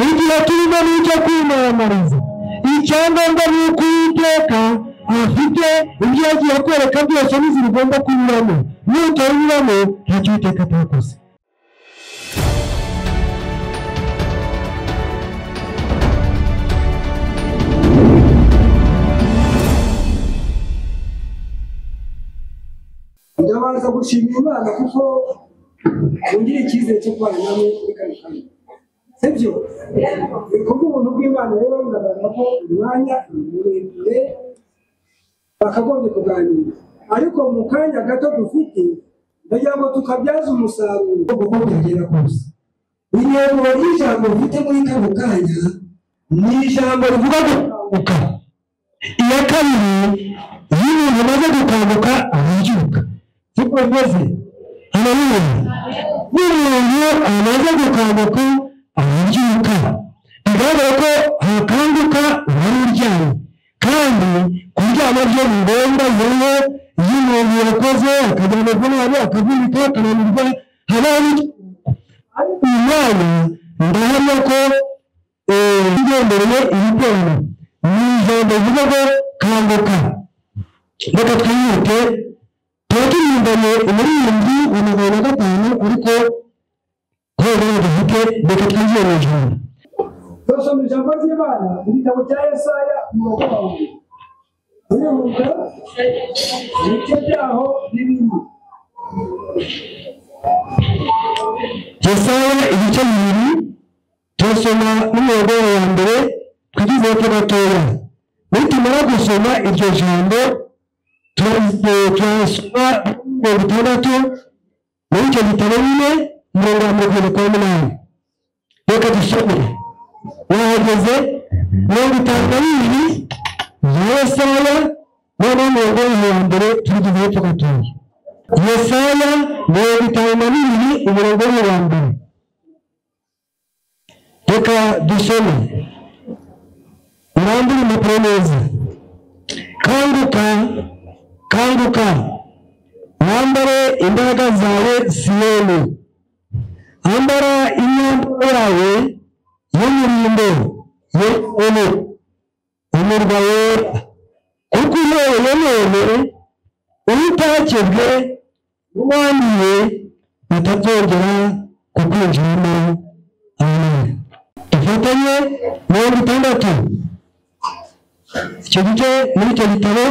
Igihe turimo n'icyo kwimamariza, icyangombwa ni uko Uwiteka afite ibyo yagiye kwereka byose n'inzira ugomba kunyuramo. Nutayinyuramo ntacyo Uwiteka atakoze. Ndabanza gushimira Imana kuko ungiriye icyizere cyo kubana namwe muri kano kanya, sibyo? Ni kubw'ubuntu bw'Imana rero ndagaragara ko umwanya muremure bakagombye kuganira, ariko mu kanya gato dufite ndagira ngo tukabyaza umusaruro uko byagenda kose. Intego y'ijambo mfite muri kano kanya ni ijambo rivuga gukanguka. Iya kabiri, iyo umuntu amaze gukanguka arabyuka, siko bimeze? Haleluya! Iyo umuntu amaze gukanguka arabyuka, bigaragara ko hakanguka wari uryamye, kandi kuryama byo ni ngombwa. Yewe iyo umuntu yakoze akagira amavunane, akavunika, akananirwa, habaho ariko uyu mwanya ndahamya ko igendereye ibiterane ni ijambo rivuga ngo kanguka. Reka twihute, tuba turirimbanye umuririmbyi wa 405, ariko kubera ko dufite, reka twinjire mu ijambo. Turasoma ijambo ry'Imana mu gitabo cya Yesaya umurongo wa mbere, urihuta ibice byaho bibiri. Yesaya ibice bibiri, turasoma n'umurongo wa mbere, twigize hepfo gatoya. Nitumara gusoma iryo jambo, turasoma 60 muri icyo gitabo nyine, umurongo wa mbere kugeza ku wa 8. Reka dusome. Wahageze? 52 ya Yesaya, noneho umurongo wa mbere tubigize hepfo gatoya. Yesaya 52 umurongo wa mbere, reka dusome. Urambure impapuro neza. Kanguka, kanguka, wambare imbaraga zawe Siyoni, ambara imyambaro yawe y'umurimbo yewe umurwa wera, kuko uhereye none utakebwe n'uwanduye batazongera kukwinjiramo. Amen. Dufatanye 60 icyo gice muri icyo gitabo,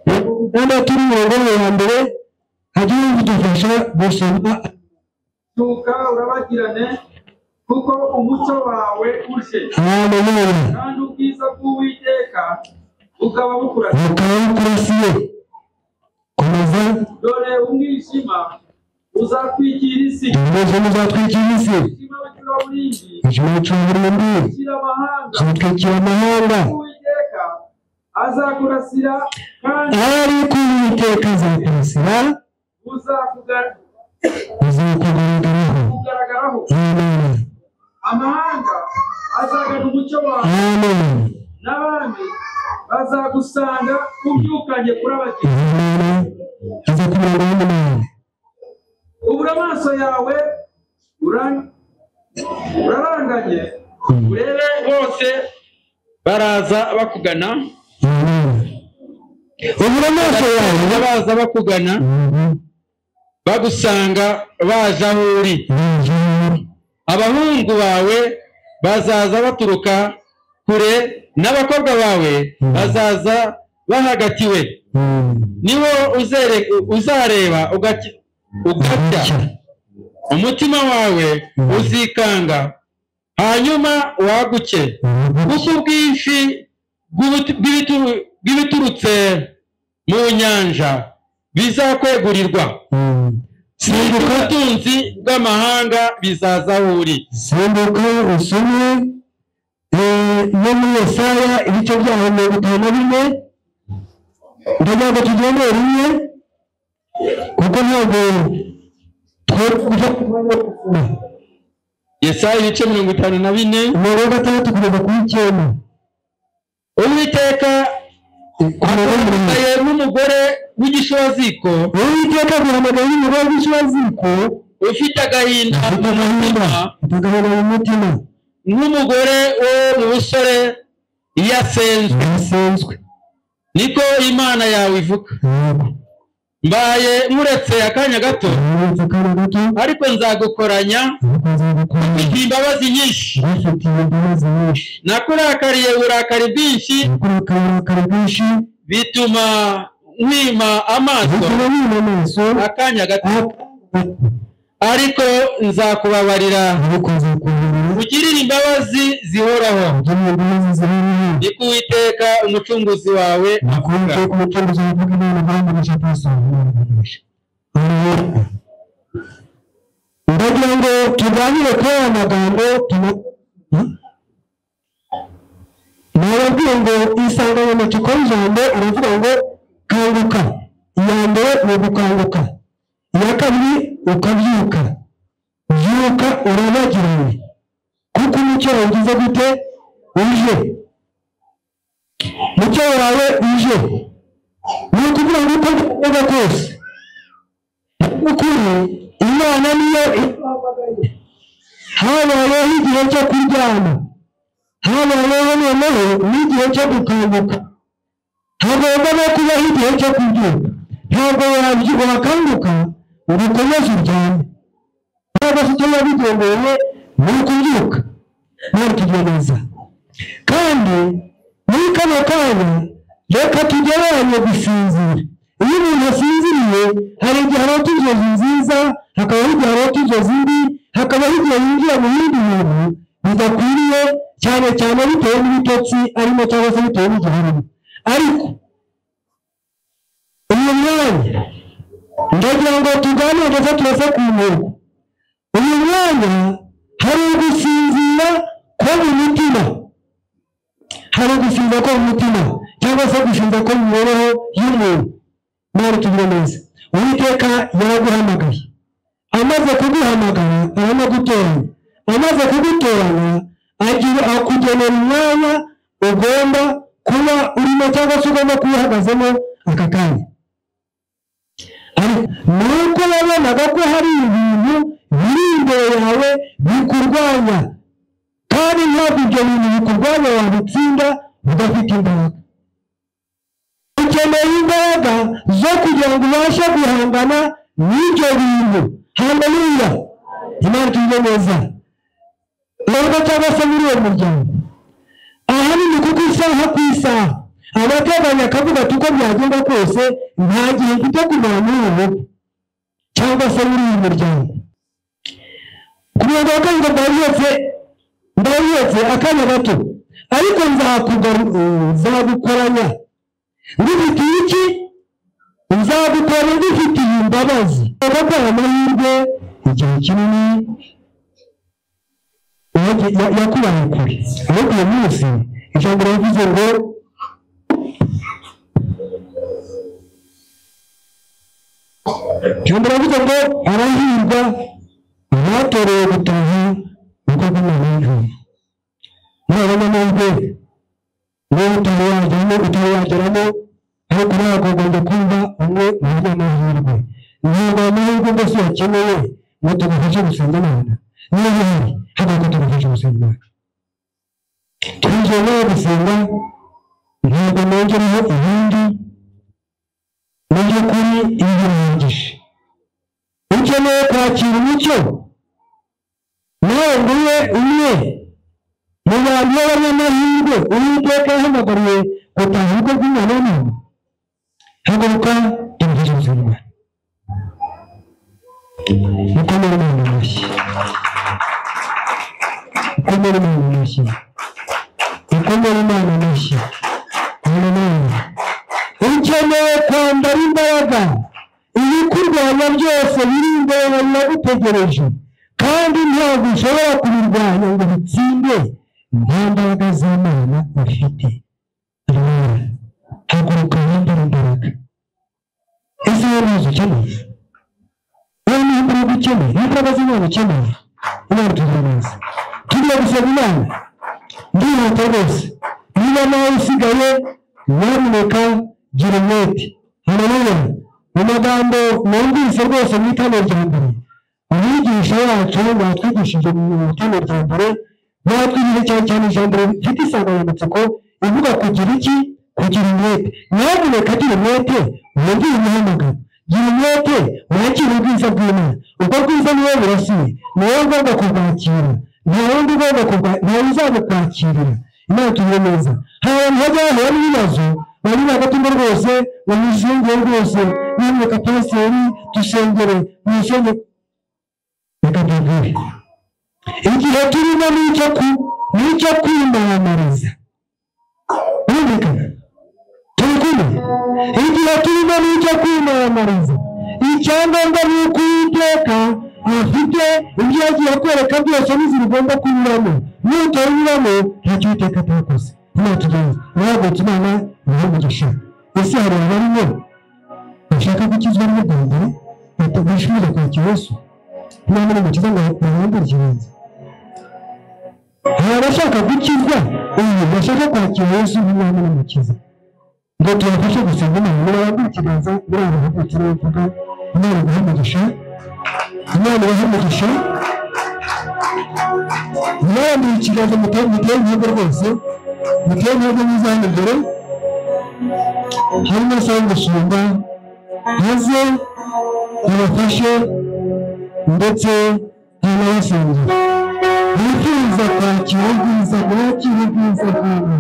60 n'umurongo wa mbere, hagiye kudufasha gusoma. Byuka urabagirane, kuko umucyo wawe uje, Haleluya! kandi ubwiza bw'Uwiteka bukaba bukurasiye. Bukaba bukurasiye. Komeza. Dore umwijima uzatwikira isi, Umwijima uzatwikira isi, umwijima w'icuraburindi umwijima w'icuraburindi ushyira amahanga, uzatwikira amahanga, Uwiteka azakurasira kandi ariko Uwiteka azakurasira, uzakugaragaraho. uzakugaragaraho. Amen. Amahanga azagana umucyo wawe, Amen. n'abami bazagusanga ubyukanye kurabagira. Amen. Aza ku murongo w'umunani. Ubura amaso yawe uraranganye, urebe bose baraza bakugana. Amen. Ubura amaso yawe baza bakugana, bagusanga baje aho uri. Abahungu bawe bazaza baturuka kure, n'abakobwa bawe bazaza bahagatiwe. Niho uzareba ugacya, umutima wawe uzikanga, hanyuma waguke, kuko ubwinshi bw'ibiturutse mu nyanja bizakwegurirwa, Simbuka, ubutunzi bw'amahanga bizaza aho uri. Simbuka usome no muri Yesaya ibice byaho 54. Ndagira ngo tugendere rimwe, kuko ntabwo twe Yesaya ibice 54, umurongo wa 6 kugeza ku 9. Uwiteka Ku murongo w'umunani. ahamagaye n'umugore w'igishoziko, Uwiteka aguhamagaye n'umugore w'igishoziko ufite agahinda ufite mu agahinda, mutima, ufite agahinda mu mutima, Nk'umugore wo mu busore iyo asenzwe, niko Imana yawe ivuga. Mbaye nkuretse akanya gato, ariko nzagukoranya mfitiye imbabazi nyinshi. Nakurakariye uburakari bwinshi, bituma nkwima amaso akanya gato, ariko nzakubabarira ugirire imbabazi zihoraho, niko Uwiteka umucunguzi wawe avuga. Ndagira ngo tuganire kuri aya magambo. Nababwiye ngo insanganyamatsiko y'ijambo iravuga ngo kanguka. Iya mbere ni ugukanguka, iya kabiri ukabyuka. Byuka urabagirane, kuko umucyo wawe ugize gute? Uje. Umucyo wawe uje ni ukuvuga ngo uko uvuga kose ukuri Imana niyo habayeho igihe cyo kuryama, habayeho noneho n'igihe cyo gukanguka, hagomba no kubaho igihe cyo kubyuka. Ntabwo wakanguka ngo ukomeze uryame, ntabwo se icyo yabigendeye ni ukubyuka. Ntabwo tugiye neza. Kandi muri kano kanya reka tugereranye gusinzira. Iyo umuntu asinziriye hari igihe arota inzozi nziza, hakabaho igihe arota inzozi mbi, hakabaho igihe yinjira mu bindi bintu bidakwiriye, cyane cyane bitewe n'ibitotsi arimo cyangwa se bitewe n'igihe arimo. Ariko uyu mwanya ndagira ngo tuganire ndetse turase ku ntego. Uyu mwanya hari ugusinzira ko mu mutima, hari ugusinzira ko mu mutima cyangwa se gusinzira ko mu mibereho y'umuntu. Mwari tugire neza. Uwiteka yaraguhamagaye, amaze kuguhamagara aranagutoranya, amaze kugutoranya akugenera umwanya ugomba kuba urimo cyangwa se ugomba kuba uhagazemo aka kanya. Nuko yabonaga ko hari ibintu biri imbere yawe bikurwanya, kandi ntabwo ibyo bintu bikurwanya wabitsinda udafite imbaraga. Ukeneye imbaraga zo kugira ngo ubashe guhangana n'ibyo bintu. Haleluya! Imana tugire neza. Nubwo cyangwa se muri uwo muryango ahanini, kuko isaha ku isaha abateganya akavuga ati uko byagenda kose nta gihe mfite kumara muri ubu rugo cyangwa se muri uyu muryango. Ku murongo wa kabiri ndabyutse akanya gato, ariko nzagukoranya ngufitiye iki? Nzagukoranya ngufitiye imbabazi. Ugomba amahirwe igihe kinini yakubaye kure, ariko uyu munsi ijambo rivuze ngo arahirwa abatorewe gutaha urugo rw'Imana y'ijuru. Muri abanyamahirwe niba utari wageramo, ariko ntabwo ugomba kumva umwe mu banyamahirwe. Ntabwo amahirwe mbese uyakeneye ngo tugufashe gusenga Imana. Niba uhari haguruka tugufashe gusenga Imana. Twinjiye nawe gusenga, ntabwo nongereho ibindi. Mu by'ukuri ibi birahagije. Ukeneye kwakira umucyo nawe nguwe umwe mu bantu b'abanyamahirwe Uwiteka yahamagariye gutaha urugo rw'Imana y'Imana. Haguruka tugufashe gusenga Imana. Mukomere Imana amashyi, mukomere Imana amashyi, mukomere Imana amashyi. Haleluya! Ukeneye kwambara imbaraga, ibikurwanya byose biri imbere yawe biragutegereje, kandi ntabwo ushobora kubirwanya ngo bitsinde nta mbaraga z'Imana ufite. Haguruka wambare imbaraga. Ese wowe ntazo ukeneye? Wowe niyo imbaraga ukeneye, niyo imbaraga z'Imana ukeneye. Imana tugira neza. Tugiye gusaba Imana, ndihuta rwose. Niba nawe usigaye, nyamuneka gira umwete. Haleluya! Mu magambo numvise rwose mu itano rya mbere, umwigisha wacu watwigishije mu itano rya mbere Batwigije cyane cyane ijambo rifite insanganyamatsiko ivuga kugira iki? Kugira umwete. Nyamuneka gira umwete wumvire umuhamagaro, gira umwete wakire ubwiza bw'Imana. Ubwo bwiza niwe burasiye, ni wowe ugomba kubwakira, nta wundi ugomba ntawe uzabukwakirira. Imana tugire neza. Hari abantu bajya bahura n'ibibazo bari bagatumba rwose, bamusengere rwose, nyamuneka pasiteri dusengere, musengere. Reka tubwire igihe turimo n'icyo kwimamariza. Birumvikana? Turi kumwe? Igihe turimo n'icyo kwimamariza. Icyangombwa ni uko Uwiteka afite ibyo yagiye kwereka byose n'inzira ugomba kunyuramo. Nutanyuramo ntacyo Uwiteka atakoze. Imana tugenze. Urahagurutse Imana ibahe umugisha. Ese hari abarimo bashaka gukizwa n'ubwa mbere bifuza kwakira Yesu? Imana ni umukiza ngo barambure ikiganza. Hari abashaka gukizwa ubu bashaka kwakira Yesu nk'umwami n'umukiza, ngo tubafashe gusenga Imana. Murabambure ikiganza, muri abo bahagurutse n'abavuga. Imana ibahe umugisha. Imana ibahe umugisha. Murambure ikiganza, mutere intego rwose, mutere intego nziza hano imbere. Harimo asaba gushimba maze tubafashe ndetse n'abasengera bifuza kwakira ubwiza, mwakire ubwiza bw'Imana.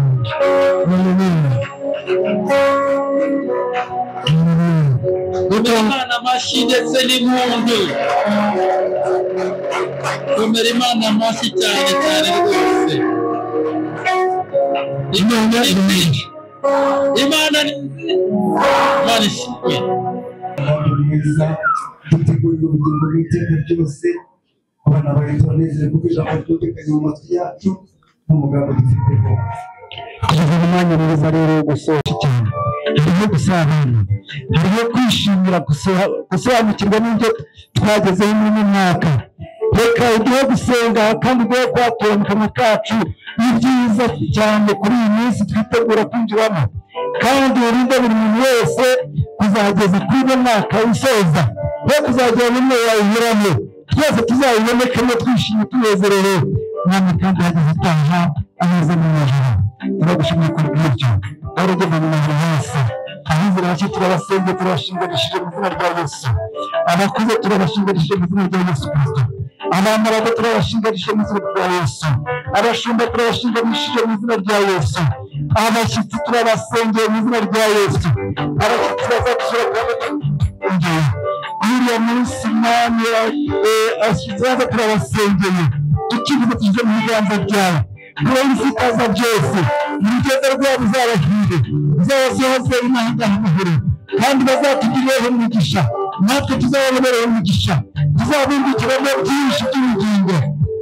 Amen. Komera Imana amashyi ndetse n'impundu. Komera Imana amashyi cyane cyane rwose. Imana ni Imana ni Imana ishimwe. Mwiza dutegurira ubugingo bw'iteka ryose. Abana bawe turanezere kuko ijambo ryumvikanye mu matwi yacu n'umugambi dufiteho. Kugeza mu mwanya mwiza rero wo gusohoka cyane, hariho gusabana, hariho kwishimira gusobanukirwa n'ibyo twagezeho muri uyu mwaka. Reka uduhe gusenga kandi uduhe kwatura mu kanwa kacu ibyiza cyane kuri iyi minsi twitegura kwinjiramo, kandi urinde buri muntu wese kuzageza kuri uno mwaka usoza, we kuzagera n'umwe wawunyuramo, twese tuzawubonekemo twishimye tunezerewe. Mwami kandi hageze utaha ameze mu ijuru. Turagushimye ku bw'ibyo. Warugeze mu ijuru hose. Abizera bake turabasenge, turabashinganishije mu izina rya Yesu. Abakuze turabashinganishije mu izina rya Yesu Kristo. Abana bato turabashinganishije mu izina rya Yesu. Abashumba turabashinganishije mu izina rya Yesu. Abashyitsi turabasengeye mu izina rya Yesu. Abashyitsi bazadusura turabasengeye. Uriya munsi Mwami abashyitsi baza turabasengeye. Tukivuze tujye mu biganza byawe. Turabisitaza byose. Urugendo rwabo uzabahire, uzabasohoze imahanga amahoro, kandi bazatugirireho umugisha, natwe tuzababonereho umugisha, tuzabungukiramo byinshi by'ubugingo,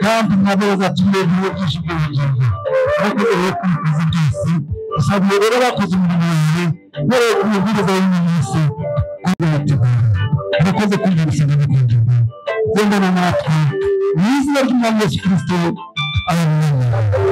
kandi nabo bazatugirireho byinshi by'ubugingo. Murakoze rero kubikoze byose. Dusabiye rero abakoze umurimo wawe, mbereye ku mabwiriza y'uyu munsi, kuzabategura. Murakoze kumva gusenga no kwinginga. Gendana natwe mu izina ry'Umwami Yesu Kristo. Amen.